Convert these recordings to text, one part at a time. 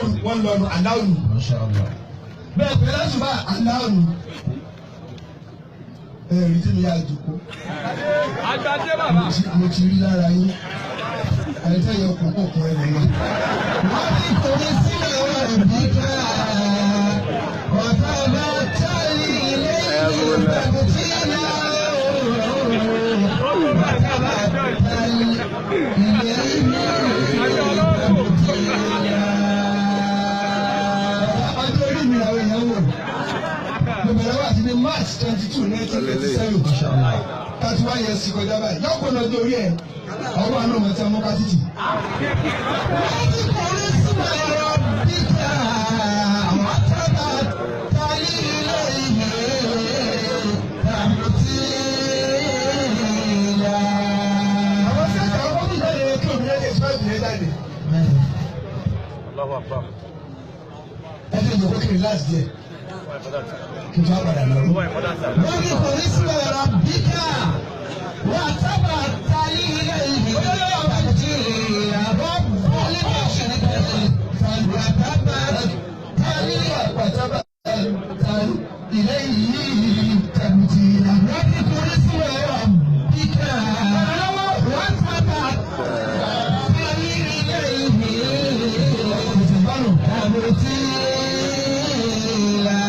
lóru wọ́n lọ́nu aláwù. Bẹ́ẹ̀ pé lásùbà aláwù. Ẹ̀rí tí mi yá jòkó. Mo ti rí lára yín. Àyẹ̀tẹ̀ yẹ kókó kún ẹ̀ nìyẹn. Wọ́n ti kòrí sílẹ̀ ọ̀rọ̀ ká. Ọ̀tá bá tálí ilé ìgbàgbọ́ tí náà. Ọ̀tá bá tálí ilé ìgbàgbọ́ tí náà. Ọjọ́ orí mi làwọn èèyàn wò. Mo bẹ̀rẹ̀ wá sí ní March 22, 1987. 31 years kọjá báyìí. Yọ̀pọ̀ lọ́jọ́ orí ẹ̀. Ọwọ́ àánú ọmọ tí a mú ká títì. Wọ́n ti kòrí sílẹ̀ ọ̀rọ̀ bíkà. Ọ̀tá bá tálí ilé ìgbàgbọ́ tí náà. Àwọn sẹ́ẹ̀tì àwọn kọ́bí jáde kí òmìnira lè sọ ìbílẹ̀ jáde. Ẹ ti jòkó kiri láti díẹ̀. Kí n tó àpàdà lọ. Wọ́n ti kòrí sílẹ̀ ọ̀rọ̀ bíkà. Wàtábà tálí ilé ìgbàgbọ́ tí náà. Wàtábà tálí Wàtábà tálí ilé yìí tẹ̀mùtì. Wọ́n ti kòrí sílẹ̀ ọ̀rọ̀ bíkà. Wàtábà tálí ilé ìgbàgbọ́ tí náà.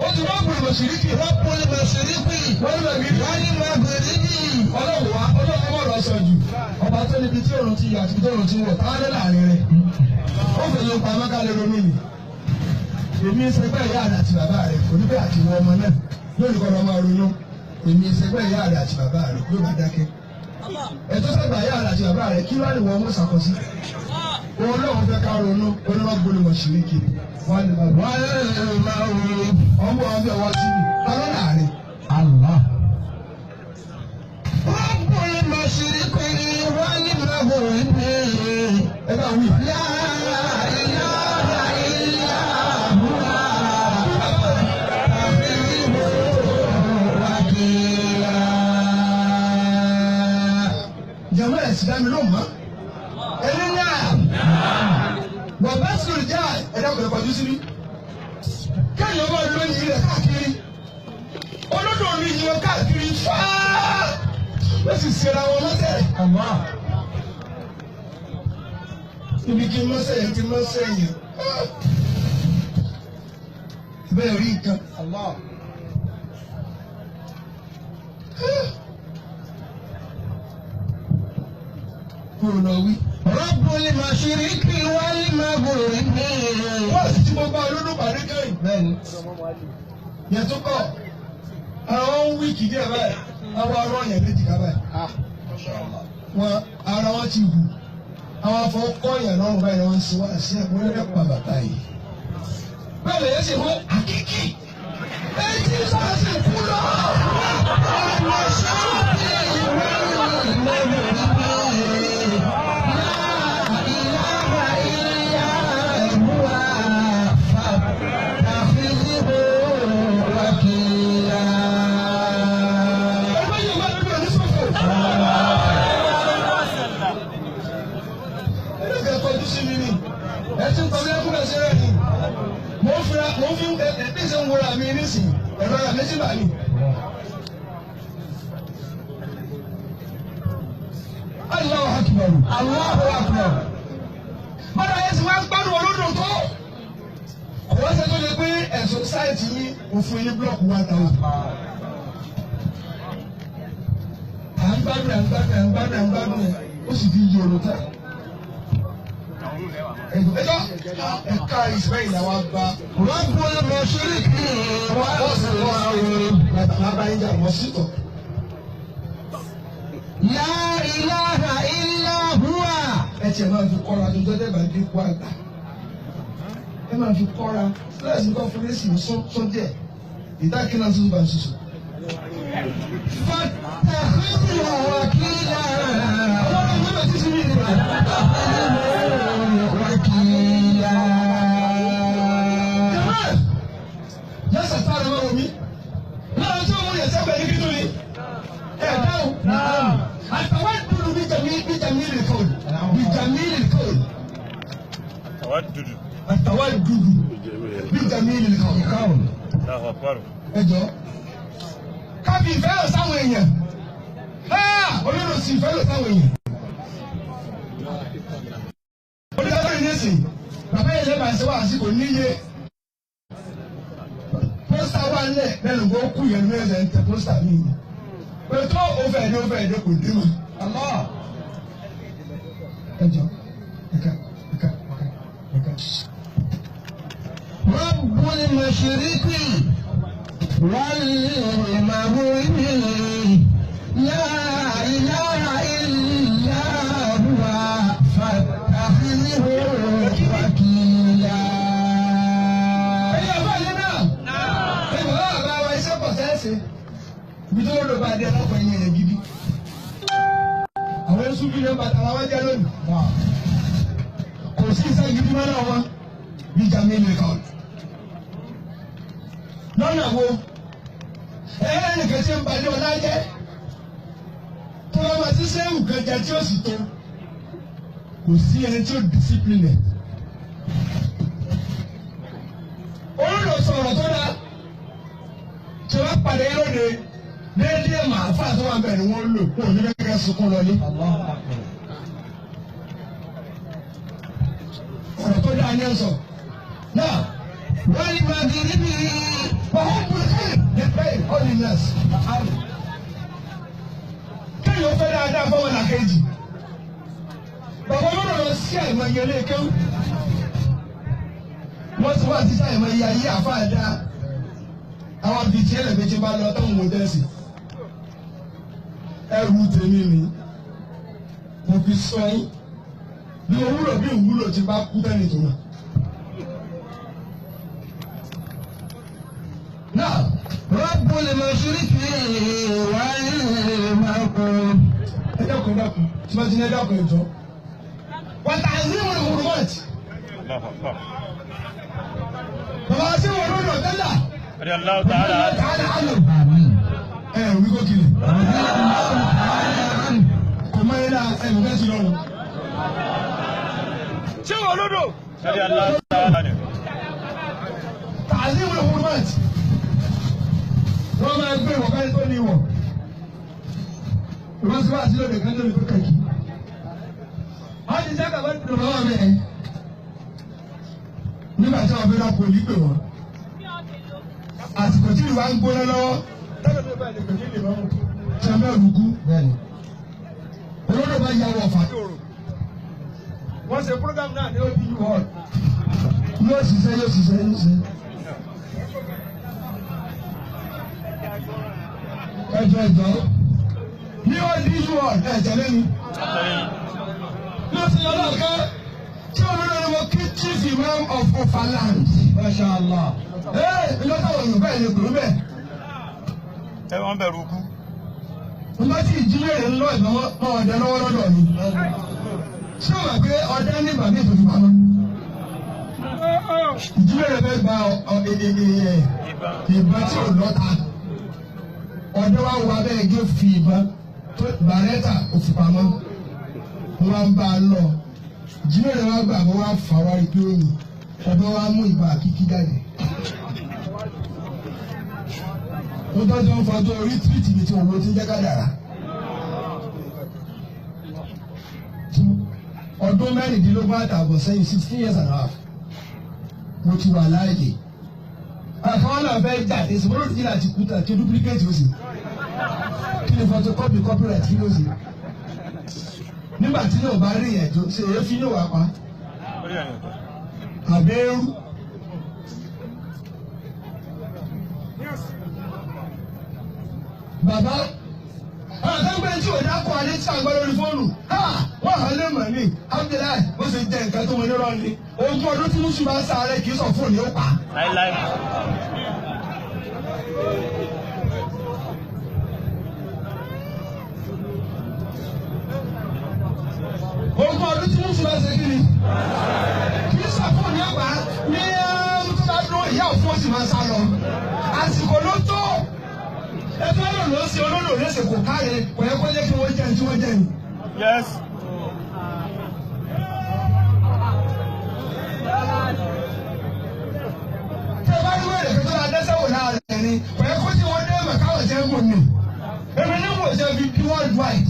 Ó ti wọ́n gbọ́dọ̀ ṣìríkì. Wọ́n lọ rí ọlọ́run wá ọlọ́run wọ̀ lọ sọ jù. Ọba tó níbi tí òrùn ti yọ àti tí òrùn ti wọ̀ táwọn lé láàrin rẹ̀. Ó fi yín pamọ́ ká lè ronú mi. Èmi ń sẹgbẹ́ ìyá rẹ̀ àti bàbá rẹ̀ kò ní bẹ́ẹ̀ àti wọ ọmọ náà. Lónìí kọ́ lọ́ máa ronú. Èmi ń sẹgbẹ́ ìyá rẹ̀ àti bàbá rẹ̀ yóò bá dákẹ́. Ẹ̀tọ́ sẹ́gbà ìyá rẹ̀ àti bàbá rẹ̀ kí ló ní wọ́n mú ṣàkóso. Ọlọ́run fẹ́ ká ronú onímọ̀ wọ̀ ṣìríkì. Wọ́n lè máa ọmọ ọmọ ọwọ́ tí mi. Ta ló láàrin? Allah. Rabbul mashriqi wal maghribi. Ẹ bá wí. La ilaha illa huwa fattakhidhu wakila. Jàmọ́ ẹ̀ sì dá mi lóhùn mọ́. Ẹni náà. Bàbá sùn já ẹ̀dá kò lè kọjú sí mi. Kéèyàn máa lóyún rẹ̀ káàkiri. Olódò mi yìí wọn káàkiri fáá. Wọ́n sì ṣera wọn lọ́tẹ̀. Ibi kí n mọ́ sẹ́yìn kí n mọ́ sẹ́yìn. Bẹ́ẹ̀ rí nǹkan. Kúrò lọ wí. Rabbul mashriqi wal maghribi. Wọ́n sì ti mo bá olódò pàdé kẹ́yìn. Bẹ́ẹ̀ni. Yẹn tó kọ̀. Àwọn ń wí kìdí ẹ̀ báyìí. Àwọn arọ yẹn méjì ká báyìí. Wọn ara wọn ti hù. Àwọn afọ kọ́ yẹn lọ́rùn báyìí wọ́n ń ṣe wá sí ẹ̀kọ́ lẹ́dẹ̀ pa bàbá yìí. Bẹ́ẹ̀ lè yẹn sì mú àkíkì. Etí sọ̀rọ̀ sì kú lọ. Rabbul mashriqi wal maghribi. La ilaha illa huwa fattakhidhu wakila. Ẹgbẹ́ yìí máa ń bí oníṣòfò. Ẹlẹ́gẹ̀ẹ́ kọjú sí mi ni. Ẹ ti ń kọ bí ẹkún ẹsẹ̀ rẹ̀ ni. Mo ń fira mo ń fi ẹ bí ṣe ń wúra mi nísìnyí. Ẹ̀rọ ara mi sì bà mí. Allahu Akbar. Allahu akbar. Bọ́dà yẹn sì wá ń gbádùn olódò tó. Kò wá ṣe tó lè pé ẹ̀sùn sáìtì yín òfin yín búlọ̀kù 1000. À ń gbádùn à ń gbádùn à ń gbádùn à ń gbádùn ẹ̀ ó sì fi yí orun tán. Ẹjọ́ ẹ̀ka ìsìlẹ̀ ìyàwó àgbà. Rabbul mashriqi wal maghribi. Bàbá yín jà wọ́n sítọ̀. La ilaha illa huwa. Ẹ tiẹ̀ máa fi kọ́ra tó jọ́dẹ̀ bá dínkù àgbà. Ẹ máa fi kọ́ra sílẹ̀sì nǹkan fún lẹ́sìn sún sún díẹ̀. Ìdákẹ́ náà ṣoṣo bá ń ṣoṣo. فاتخذه وكيلا. Ọlọ́run ìwé bẹ̀ tí sí mi nìyẹn. فاتخذه وكيلا. Jẹ́mọ́ yẹ́sẹ̀ sáré mọ́ omi. Lára tí òun yẹ sẹ́gbẹ̀ẹ́ ní kíndùn ni. Ẹ dáhùn. Àtàwọn ìdúró bí jàmí bí jàmí lè kọ́ bí jàmí lè kọ́. Tawaddudu. Àtàwọn ìdúró bí jàmí lè kọ́. Allahu akbar. Ẹ jọ. Káfí ìfẹ́ lọ sáwọn èèyàn. Olóró sì ìfẹ́ lọ sáwọn èèyàn. Onídàájọ́ ìnísìn, bàbá yẹn lẹ́bàá ṣe wá àsìkò níye. Pósítà wà nílẹ̀ lẹ́nu kó kú yẹn ní ẹsẹ̀ ń tẹ pósítà mi. Pẹ̀tọ́ òfẹ́ ẹ̀dẹ́ òfẹ́ ẹ̀dẹ́ kò dé mọ́. Ẹ jọ, ẹ̀ka ẹ̀ka ẹ̀ka ẹ̀ka. رب المشرق والمغرب لا إله إلا هو فاتخذه وكيلا. Ẹ̀yin àbá yẹn náà. Ẹ̀yin bàbá bàbá wa iṣẹ́ pọ̀ sẹ́ẹ̀sì. Ibi tó lọ́dọ̀ bá dé ọlọ́pàá ẹ̀yìn ẹ̀yẹ gidi. Àwọn ẹ̀sùn bí ní bàtà wa jẹ́ lónìí. Kò sí iṣẹ́ gidi mọ́ náà wọn. Bí Jamiu kan. Lọ́nà wo? Ẹ̀rẹ́ nìkan ṣe ń balẹ̀ ọlá jẹ́. Tó bá máa ti sẹ́wù kan jẹ tí ó sì tó. Kò sí ẹni tí ó discipline ẹ̀. Olùdó sọ̀rọ̀ tó dáa tí wọ́n padà yẹn lóde déédéé màá fà tó wà bẹ́ẹ̀ ni wọ́n lò kó ní kẹ́kẹ́ sunkún lọlé. Ọ̀rọ̀ tó dáa ní ẹ̀ sọ. Náà والمغرب ọ̀hún burúkú ní bẹ́ẹ̀ holiness. Kéèyàn fẹ́ dáadáa fọwọ́ làkejì. Bàbá olódò lọ sí àìmọye ilé kéwú. Wọ́n ti wá sí àìmọye ayé àfáà dáa. Àwọn abìtì ẹlẹ́gbẹ̀jẹ̀ bá lọ táwọn wò dẹ́sì. Ẹrù tèmi ni mo fi sọ yín. Bí o wúlò bí òwúlò ti bá kú tẹ́lẹ̀ tó náà. Náà رب المشرق والمغرب. ẹ dákun ẹ dákun tí wọ́n ti ní ẹ dákun ẹ jọ. Wọ́n ta àzímù ní hurumọ́ọ̀tì. Allahu akbar. Bàbá sí wọn lórí ọ̀tẹ́là. Radiyallahu ta'ala anhu. Tààlà àlò. آمين. Ẹ wí kó kiri. رضي الله تعالى عنه. Kò mọ ilé ẹ̀mí fẹ́ sí lọ́rùn. Ṣé wọn lódò? Radiyallahu ta'ala anhu. Tààzímù ní hurumọ́ọ̀tì. Wọ́n máa gbé ìwọ̀ káyọ̀ tó ní ìwọ̀. Ìwọ́n sì wá sí lóde kan lórí pé kàkí. Wọ́n ti sẹ́kà bá dùn lọ́wọ́ mi. Nígbà tí wọ́n fi rà pòlí pè wọ́n. Àsìkò tí ìlú wa ń gbóná lọ́wọ́. Tẹ́lẹ̀ tó bá lè pè ní ìlú ọ̀hún. Ṣé rúgú? Bẹ́ẹ̀ni. Olódò bá ya wọ̀ fà. Wọ́n ṣe program náà ní OBU hall. Yóò ṣiṣẹ́ yóò ṣiṣẹ́ yóò ṣiṣẹ́. Ẹjọ́ ẹjọ́ ní OBU hall ẹ̀ tẹ̀lé mi. Ní o ti yọ lọ́ọ̀kẹ́ tí olódò ni mo kí chief imam of Ofaland. Masha Allah. Ee ìjọ táwọn Yorùbá ẹ̀ lè gbòó bẹ́ẹ̀. Ẹ wọ́n bẹ̀rù ikú. Nígbà tí ìjímèrè ń lọ ìbọn mọ́ ọ̀dẹ lọ́wọ́ lọ́dọ̀ mi. Ṣé o mọ̀ pé ọdẹ ní bàbá ètò ìpamọ́? Ìjímèrè fẹ́ gba ìbọn tí ò lọ́ta. Ọdẹ wa wọ abẹ́ igi fi ìbọn tó bàrẹ́tà òfìpamọ́. Wọ́n wá ń bá a lọ. Ìjímèrè wa gbà wọ́n wá fà wá rí pé ó yìn. Ọdẹ wa mú ìbọn àkíkí jáde. Wọ́n tọ́jú wọn fọjọ́ orí tírìtì mi tí òun ti ń jẹ́ kádàrá. Ọdún mẹ́rìndínlógún àtààbọ̀ sẹ́yìn 16 years and a half mo ti wà láàyè. Àkàwọn náà fẹ́ jáde sí bọ́lá òdìjìlá ti kú tà kí duplicate ó sì. Kí ni photocopy copyright kí ló sì. Nígbà tí yóò bá rí ẹ̀jọ́ ṣe èéfín yóò wá pa. Orí ẹ̀yìn ọ̀tọ̀. Àbẹ́rú. Bàbá àtẹ́gbẹ́ tí ò dákọ̀ alẹ́ tí a gbọ́ lórí fóònù wọ́n hàn lè mọ̀ ní Abdullahi ó sì jẹ́ nǹkan tó wọn ní rọ́ọ̀ni ogún ọdún tí mùsùlùmí bá sáré kì í sọ fóònù yóò pa. Láíláí. Ogún ọdún tí Mùsùlùmí ṣe kí ni? Kì í sàfún ní àgbà ní tó bá dúró ìyá òfin ó sì máa sá lọ. Àsìkò ló tó. Ẹgbẹ́ náà ló ń ṣe olódò léṣe kò káre kò yẹ kó jẹ́ kí wọ́n jẹ́ ní tí wọ́n jẹ́ ní. Yes. Tẹ́ bá ní wẹ̀rẹ̀ tó bá dẹ́sẹ̀ wò lára rẹ̀ ni kò yẹ kó tí wọ́n dé mọ̀ káwọn jẹ́ ń gùn ní. Èmi ní wò ṣe fi world wide.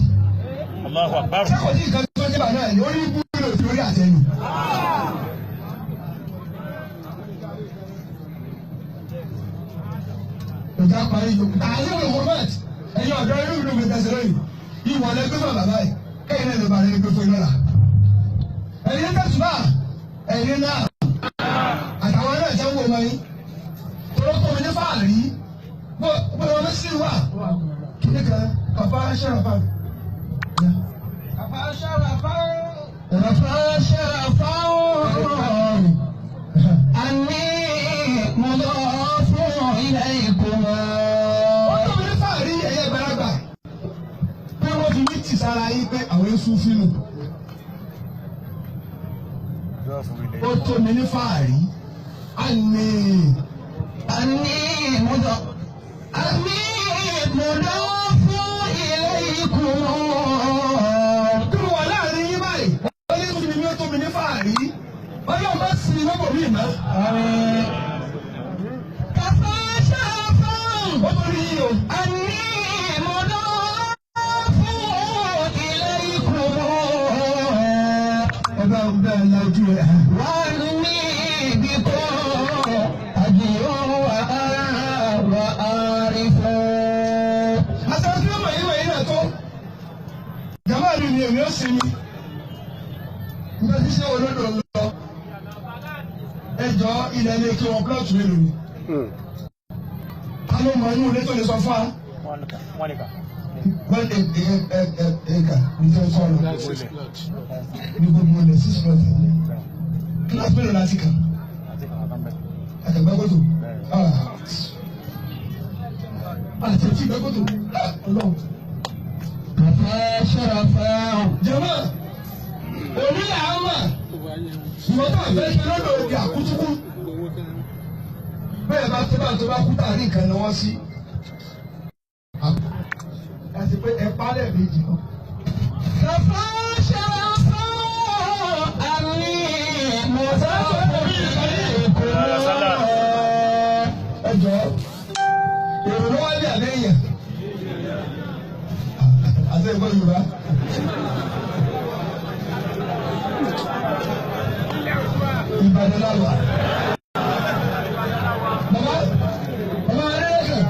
Allahu Akbar. Ṣé kò sí nǹkan tó dé bàbá ẹ̀ lórí ibú lò sí orí àtẹnu? Ìjà parí yòókù. Àyè wò Robert ẹ̀yin ọ̀dọ́ inú ìlú mi tẹ̀sí lóyún. Ìwọ̀n lẹ gbé fún bàbá yìí. Kẹ́yìn náà ló bá rẹ̀ gbé fún iná là. Ẹ̀yin tẹ̀sùbà ẹ̀yin náà àtàwọn náà jẹ́ wò mọ́ yín. Tọ́lọ́kọ́ mi ní fáàrí. Bó bó sí wà. Kíni kan bàbá ṣẹ̀rọ̀fà. Bàbá ṣàràfà. Bàbá ṣàràfà. Àní mudafun ilaykum. Ó tó mi ní fáàrí ẹ̀yẹ gbalagbà. Pé wọ́n fi mí tì sára yín pé àwọn èso fínù. Ó tó mi ní fáàrí. Àní. Àní mudafun ilaykum. Kí ló wà láàrin yín báyìí? Wọ́n ní kí ni ó tó mi ní fáàrí. Ọlọ́run bá sinmi lọ́bọ̀ mí mọ́. Kàfá ṣàràfà. Ó tó rí yín o. Àní mudafun ilaykum. Ẹ bá ń bẹ́ẹ̀ la ojú rẹ̀. وأني بكم أجر وأعرف. Àtàwọn tí wọ́n mọ̀ yín wọ̀nyí náà tó. Jàmbá mi ni èmi ó sinmi. Nígbà tí ṣé olódò ń lọ. Ẹ jọ ilẹ̀ ilé kí wọ́n plọ̀tù mélòó ni. Ta ló mọ inú ilé tó lè sọ fún wa? Wọ́n lè kà. Wọ́n lè ẹ ẹ ẹ kà ní tó ń kọ́ lọ. Ní gbogbo ilẹ̀ six plot. Kíláàsì mélòó la ti kàn? Àti kàkà kan bẹ́ẹ̀. Àtẹ̀gbẹ́kòtò. Àti ìgbẹ́kòtò. Ọlọ́run. كفى شرفا. Jẹ̀mọ́, òní là á mà, ìwọ́n tó àfẹ́ ṣe lọ́dọ̀ òkè àkútúkú. Bẹ́ẹ̀ bá tó bá tó bá kú tààrí nǹkan ni wọ́n sí. Àti pé ẹ pálẹ̀ méjì kan. كفى شرفا. أني مضاف إليكم. Ẹ jọ̀ọ́, èrò ló wá bí àbẹ́yẹn. Àti ẹ̀kọ́ Yorùbá. Ìbàdàn la wà. Bàbá bàbá Adéyẹ̀kẹ̀.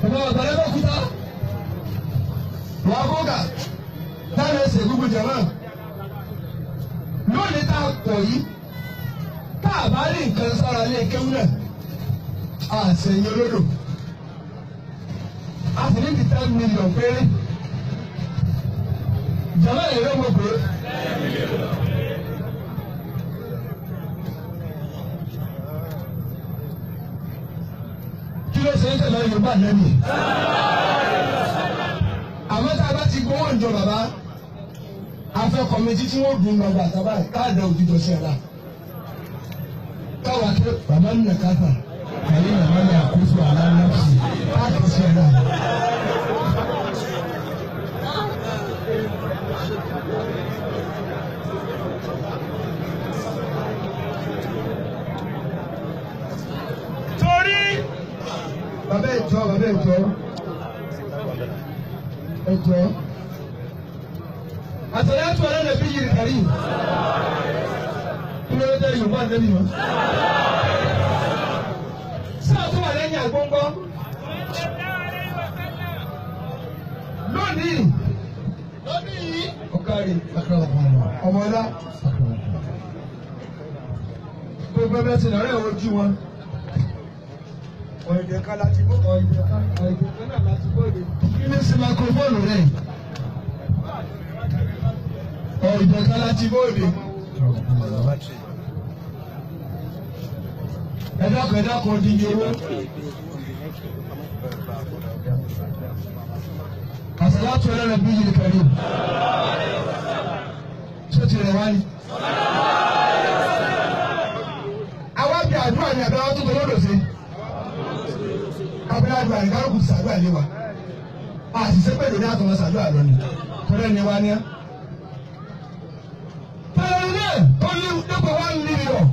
Bàbá Bàbá Kúta. Wà á kókà. Táyà ẹsẹ̀ gbogbo jẹ̀mọ́. Lónìí tá a pọ̀ yìí, tá a bá rí nǹkan sára lé kéwú náà, a sẹ̀yìn olódò. A sì ní ti 10 million péré. Jẹ̀mọ́ èrè mo pè é. Kí ló ṣe ń tẹ̀lé Yorùbá lẹ́nu? Àmọ́ tá a bá ti gbowó ìjọ bàbá, afẹ́ kọ́mẹ́tì tí wọ́n dùn lọ́gbà tábà káàdà òjijì ọ̀sẹ̀ rà. Káwa tó bàbá nà káfà, kàyé bàbá nà àkóso àlá nọ́ọ̀sì, káàkiri sí ẹ̀rọ. Torí Bàbá ẹ̀jọ́, bàbá ẹ̀jọ́, ẹ̀jọ́. Àtàlẹ́tù ọ̀rẹ́ nàbí yìí kàrí. Kí ló dé Yorùbá nẹ́bí wọn? Sáà tó wà lẹ́yìn àgbọ̀ngbọ́. Lónìí. Lónìí. Ọ̀kàrí. Ọmọlá. Gbogbo ẹgbẹ́ ti nàárẹ̀ ojú wọn. Ọ̀ìdẹ̀ kan láti bó ọ̀ìdẹ̀ kan ọ̀ìdẹ̀ kan náà láti bóde. Kí ló ṣe máikrófóònù rẹ̀? Ọ̀ìdẹ̀ kan láti bóde. Ẹ dákun ẹ dákun odindi owó. Àsàlátù ala nabiyil karim. Ṣé ti rẹ̀ wá ni? Àwa bí àdúrà ni àbí àwọn tó tó lọ́dọ̀ sí. Abẹ́rẹ́ àdúrà ni kálukú ti sàdúrà lé wa. Àṣìṣe pẹ̀lú ní àtọ̀wọ́ sàdúrà lọ ni. Tọ́lẹ̀ ni wá ní á. Tọ́lẹ̀ náà tó ní dípò 1 million.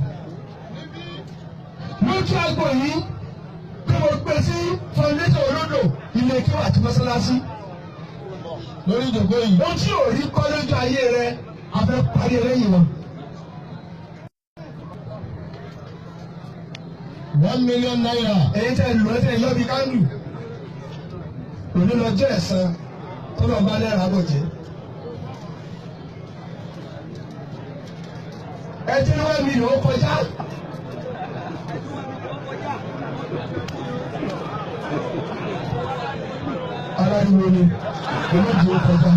Lójú àgbo yìí tí mo gbé sí foundation olódò ilé kí wà àti mọ́sálásí. Lórí ìjòkó yìí. Ohun tí ò rí kọ́ lójú ayé rẹ, a fẹ́ parí eléyìí wọn. ₦1 million. Èyí tẹ́ lù ẹ́ tẹ́ yọ bí kándù. Òní lọ jẹ́ ẹ̀san tó lọ bá lẹ́ràá bọ̀ jẹ́. Ẹ ti ní 1 million ó kọjá. Aláriwo ni, olóòjì ó kọjá.